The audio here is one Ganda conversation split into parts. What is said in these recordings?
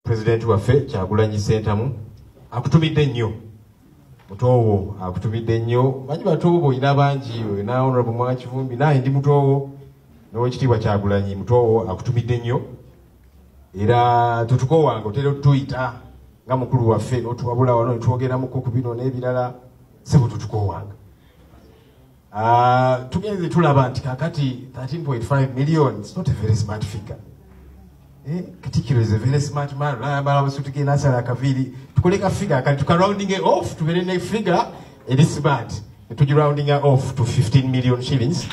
Pulezidenti waffe Kyagulanyi Ssentamu akutumidde nnyo, mutoowo akutumidde nnyo. Manyi batoowo olina bangi, olina Honorable Mwanga Kivumbi, naye ndi mutoowo n'Owekitiibwa Kyagulanyi. Mutoowo akutumidde nnyo era tutukoowanga, otera otuyita nga mukulu waffe n'otuwabula wano netwogeramuko ku bino n'ebirala. Sebo, tutukoowanga. Tugenze tulaba nti kakati 13.5 million is not a very smart figure. Katikkiro is a very smart man. Ayambala amasuuti ge n'asala akaviiri. Tukole ka figure kati tuka rounding it off, tubeere ne figure eri smart, tugi rounding off to 15 million shillings.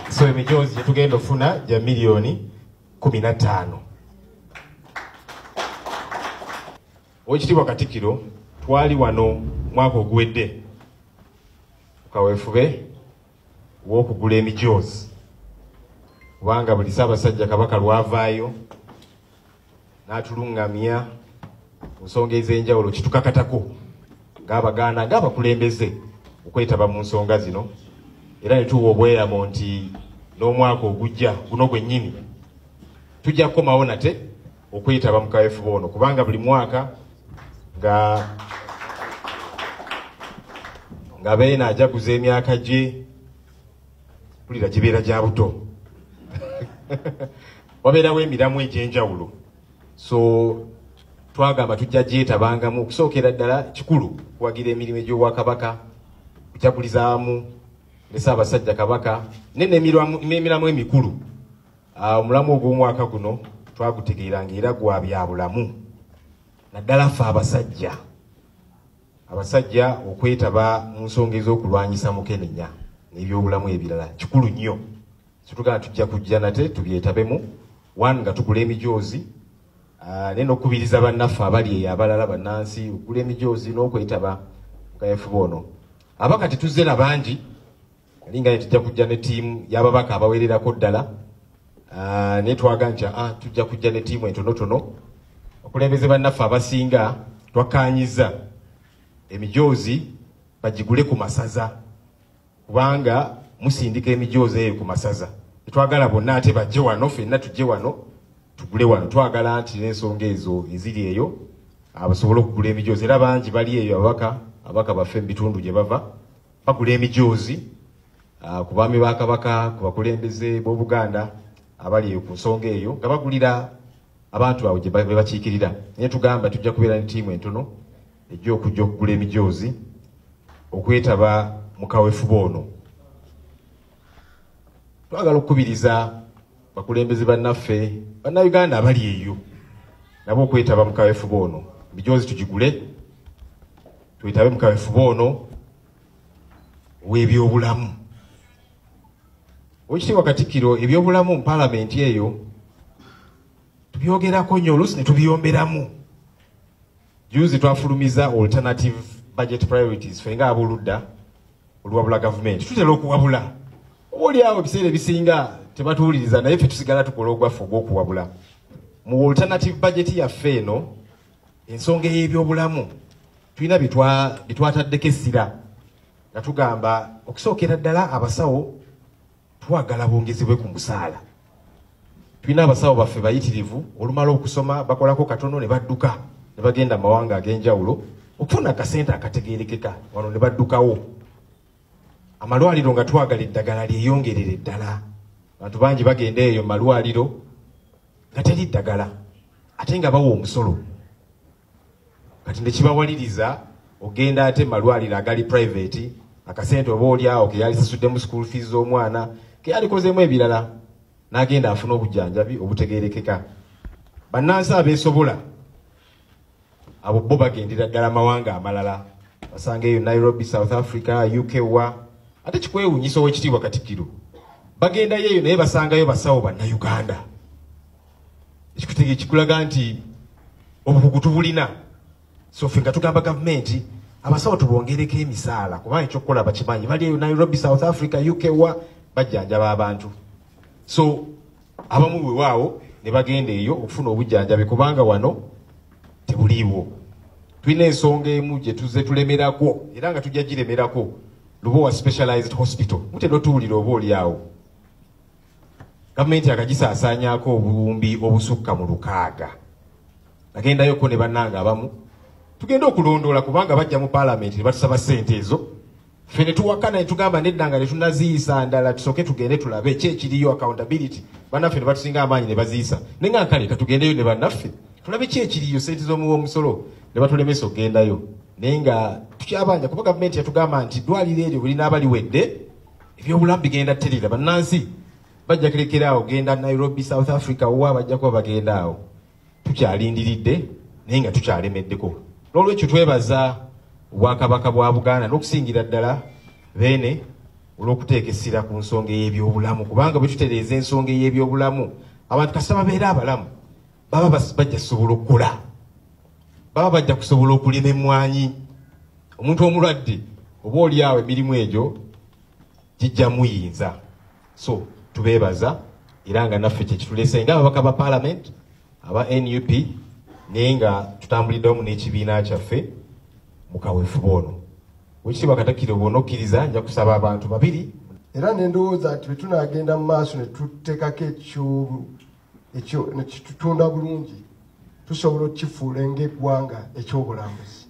So emijoozi gye tugenda ofuna gya miliyoni 15. Owekitiibwa Katikkiro, twali wano mwaka oguwedde kaweefube w'okugula emijoozi, kubanga buli Ssaabasajja Kabaka lwavaayo n'atuluŋŋamya mu nsonga ez'enjawulo, kitukakatako ng'Abaganda, ng'abakulembeze, okwetaba mu nsonga zino. Era ne tuwa obweyamo nti n'omwaka ogujja guno gwennyini tujja kukomawo nate okwetaba mu kaweefube ono, kubanga buli mwaka nga Beene ajaguza emyaka gye, pulira gibeera gya buto, wabeerawo emiramu egy'enjawulo. So twagamba tujja gyetabangamu. Okusookera ddala kikulu kuwagira emirimu egy'obwakabaka, kujagulizaamu ne Ssaabasajja Kabaka n'emiramu emikulu. Omulamu ogw'omwaka guno twagutegeeranga era gwa byabulamu, naddala ffe abasajja okwetaba mu nsonga ez'okulwanyisa mukenenya n'ebyobulamu ebirala kikulu nnyo. Situgamba tujja kujja nate tubyetabemu one nga tugula emijoozi, naye n'okukubiriza bannaffe abali eyo abalala bannansi okugula emijoozi n'okwetaba mu kaweefube ono. Abaka tetuzze na bangi, ali nga tujja kujja ne ttiimu y'ababaka abawererako ddala, naye twaga nti tujja kujja ne ttiimu entonotono. Abakulembeze bannaffe abasinga twakkaanyizza emijoozi bagigule ku masaza, kubanga musindika emijoozi eyo ku masaza. Tetwagala bonna ate bajje wano, ffenna tujje wano tugule wano. Twagala nti n'ensonga ezo eziri eyo abasobole okugula emijoozi, era bangi bali eyo ababaka baffe mu bitundu gye bava bagula emijoozi ku baami ba Kabaka, ku bakulembeze b'Obuganda abali eyo ku nsonga eyo, nga bagulira abantu baabwe gye be bakiikirira. Naye tugamba tujja kubeera ne ttiimu entono ejja okujja okugula emijoozi okwetaba mu kaweefube ono. Twagala okukubiriza bakulembeze bannaffe Bannayuganda abali eyo nabo okwetaba mu kaweefube ono. Emijoozi tugigule, twetabe mu kaweefube ono ow'ebyobulamu. Owekitiibwa Katikkiro, ebyobulamu mu paalamenti eyo tubyogerako nnyo, oluusi ne tubiyomberamu. Juzi twafulumiza alternative budget priorities. Ffe nga abooludda oluwabula gavumenti tutera okuwabula, oba oliawo ebiseera ebisinga tebatuwuliriza, naye ffe tusigala tukola ogwaffe ogw'okuwabula. Mu alternative budget yaffe eno, ensonga ey'ebyobulamu tulina bitwataddeko essira, nga tugamba okusookera ddala abasawo twagala bongezebwe ku musaala. Tulina abasawo baffe bayitirivu, olumala okusoma bakolako katono ne badduka ne bagenda mu mawanga ag'enjawulo okufuna akasente akategerekeka wano ne baddukawo. Amalwaliro nga twagala eddagala lyeyongerere ddala. Abantu bangi bagenda eyo mu malwaliro nga teri ddagala, ate nga bawa omusolo. Kati nekibawaliriza ogenda ate mu malwaliro agali private, akasente oba oli awo keyalisasuddemu school fees z'omwana, keyalikozeemu ebirala, n'agenda afuna obujjanjabi obutegerekeka. Bannansi abeesobola abo bo bagendera ddala mawanga amalala, basanga eyo Nairobi, South Africa, UK wa. Ate kikwewuunyisa, Owekitiibwa Katikkiro, bagendayo eyo naye basangayo basawo Bannayuganda. Ekikutege kikulaga nti obukugu tubulina. So ffe nga tugamba gavumenti abasawo tubongereko emisaala, kubanga ekyokukola bakimanyi, bali eyo Nairobi, South Africa, UK wa, bajjanjaba abantu. So abamu wewaawo ne bagenda eyo okufuna obujjanjabi kubanga wano tebuliiwo. Tulina ensonga emu gye tuzze tulemerako era nga tujja giremerako, Lubowa Specialized Hospital. Mutera otuwulira oba oli awo. Gavumenti akagisaasaanyaako obuwumbi obusukka mu 6. Nagendayoko ne bannange abamu tugenda okulondoola, kubanga bajja mu paalamenti ne batusaba ssente ezo, ffe ne tuwakana ne tugamba nedda nga tetunaziyiisa ndala, tusooke tugende tulabe ki ekiriyo, accountability. Bannaffe ne batusinga amaanyi ne baziyiisa, naye nga kale katugendeyo ne bannaffe tulabe ki ekiriyo, ssente z'omuwa omusolo ne batulemesa okugendayo. Naye nga tukyabanja, kuba gavumenti yatugamba nti ddwaliro eryo bwe linaaba liwedde ebyobulamu bigenda tterera, bannansi bajja kulekera awo genda Nairobi, South Africa, wa bajja kuba bagenda awo. Tukyalindiridde naye nga tukyalemeddeko. N'olwekyo twebaza Obwakabaka bwa Buganda n'okusingira ddala Beene olw'okuteeka essira ku nsonga ey'ebyobulamu, kubanga bwe tutereeza ensonga ey'ebyobulamu abantu kasita babeera abalamu baba bajja kusobola okukola, baba bajja kusobola okulima emmwanyi. Omuntu omulwadde oba oli awo emirimu egyo gijja muyinza. So tubeebaza era nga naffe kye kituleese nga ababaka ba paalamenti aba NUP, naye nga tutambulidde wamu n'ekibiina kyaffe mu kaweefube ono. Oweekitiibwa Katikkiro bw'onokkiriza nja kusaba abantu babiri. Era ne ndowooza nti bwe tunaagenda mu maaso ne tuteekako ekyo ne kitutunda bulungi, tusobola okukifuula ng'eggwanga ekyobulambuzi.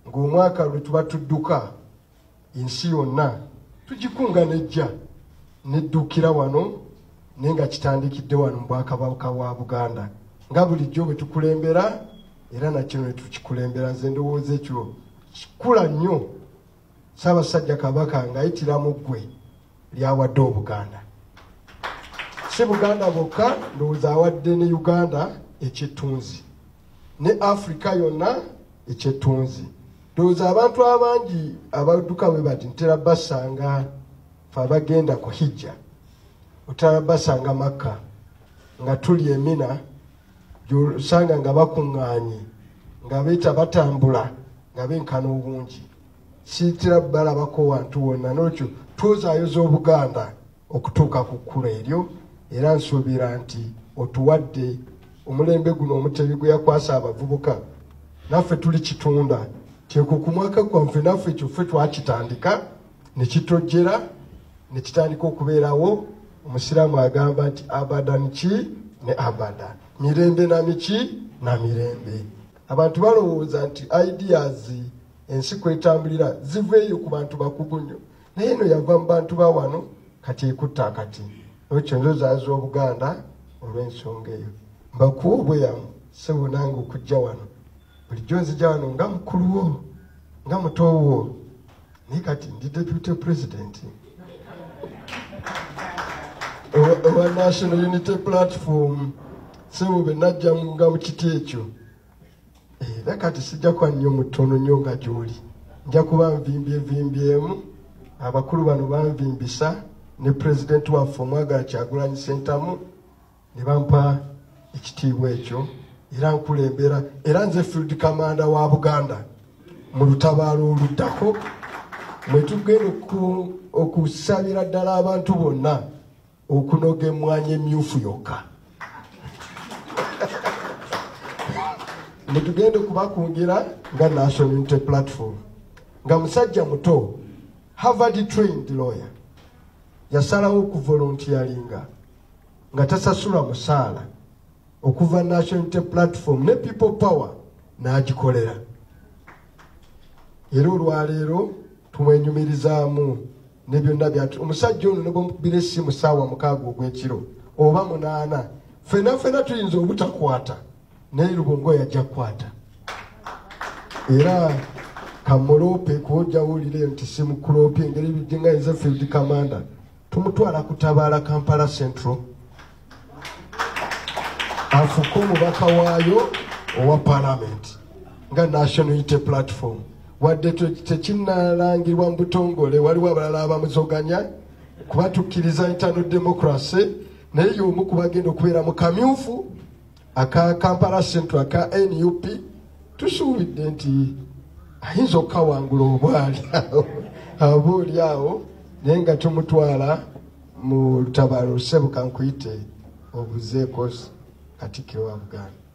Ng'omwaka lwe tuba tudduka ensi yonna tugikunga nejja neddukira wano, naye nga kitandikidde wano mu Bwakabaka bwa Buganda nga bulijjo bwe tukulembera, era nakino ne tukikulembera. Nze ndowooza ekyo kikula nnyo Ssaabasajja Kabaka ng'ayitira mu ggwe lyawadde Obuganda, si Buganda bwokka, ndowooza awadde ne Uganda ekyettunzi ne Afrika yonna ekyettunzi. Ndowooza abantu abangi abadduka bwe bati ntera basanga fe abagenda ku hijja, otera basanga Makka nga tuli Emina, gy'osanga nga bakuŋŋaanye nga beeta batambula nga benkana obungi, siitira balabako wantu wonna. N'olwekyo twozaayoza Obuganda okutuuka ku kkula eryo, era nsuubira nti otuwadde omulembe guno Omutebi gwe yakwasa abavubuka, naffe tuli kitunda kyeko ku mwaka gwaffe, naffe ekyo ffe twakitandika ne kitojjera ne kitandika okubeerawo. Omusiraamu agamba nti abadan ki ne abada, mirembe na miki na mirembe. Abantu balowooza nti ideas ensi kwetambulira ziva eyo ku bantu bakugu nnyo, naye eno yava mu bantu ba wano, kati ekutta akati. Ekyo nzozaaza Obuganda olw'ensonga eyo. Mbakuwa obweyamu ssebo nange okujja wano, bulijjo nzija wano nga mukulu wo nga muto wo, naye kati ndi deputy president owa National Unity Platform. Ssebo bwe najja nga mu kiti ekyo, era kati sijja kuba nnyo mutono nnyo nga gy'oli, nja kuba nvimbye-vimbyemu. Abakulu bano banvimbisa ne pulezidenti waffe omwagala Kyagulanyi Ssentamu ne bampa ekitiibwa ekyo, era nkulembera, era nze field commander wa Buganda mu lutabaalo oluddako mwe tugenda okusabira ddala abantu bonna okunoga emmwanyi emyufu yokka. Ne tugenda okubakungira nga National Unity Platform. Nga musajja muto, Harvard trained lawyer, yasalawo okuvolunteeringa nga tasasulwa musaala okuva National Unity Platform ne People Power n'agikolera. Era olwaleero tumwenyumirizaamu ne byonna byatu. Omusajja ono ne bw'omukubira essimu ssaawa 6 ogw'ekiro oba 8, ffenna ffenna tuyinza obutakwata, naye Lubongo yajja kukwata. Era kamuloope kw'ojja wulire nti simukuloopye, engeri bijja nga nze field commander, tumutwala kutabaala Kampala Central afuke omubaka waayo owa paalamenti nga National Unity Platform. Wadde tekinnalangirwa mu butongole, waliwo abalala abamuzoganya kuba tukkiriza internal democracy, naye y'omu ku bagenda okubeera mu kamyufu aka Kampala Central aka NUP. Tusuubidde nti ayinza okukawangula obwali aba oli awo, naye nga tumutwala mu lutabaalo. Ssebo kankuyite obuzeeko Katikkiro wa Buganda.